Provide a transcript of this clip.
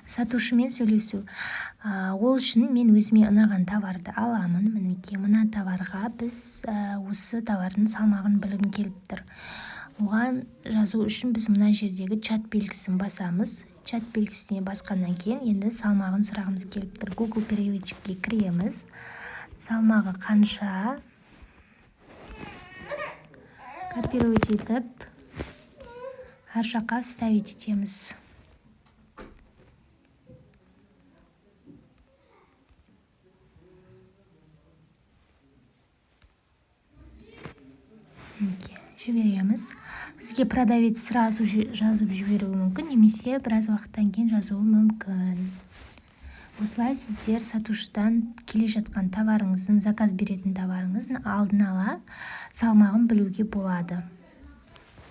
Сатушымен сөйлесу. Ол үшін мен өзіме ұнаған товарды аламын. Мінекей, мына товарға біз, осы товардың салмағын білгім келіп тұр. Оған жазу үшін біз мына жердегі чат белгісін басамыз. Чат белгісіне басқаннан кейін енді салмағын сұрағымыз келіп тұр. Google переводчикке кіреміз. Салмағы қанша? Копировать етіп, әр жаққа вставить етеміз. Мінекей, жібереміз. Сізге продавец сразу жазып жіберуі мүмкін немесе біраз уақыттан кейін жазуы мүмкін. Осылай сіздер сатушыдан келе жатқан товарыңыздың, заказ беретін товарыңыздың алдын ала салмағын білуге болады.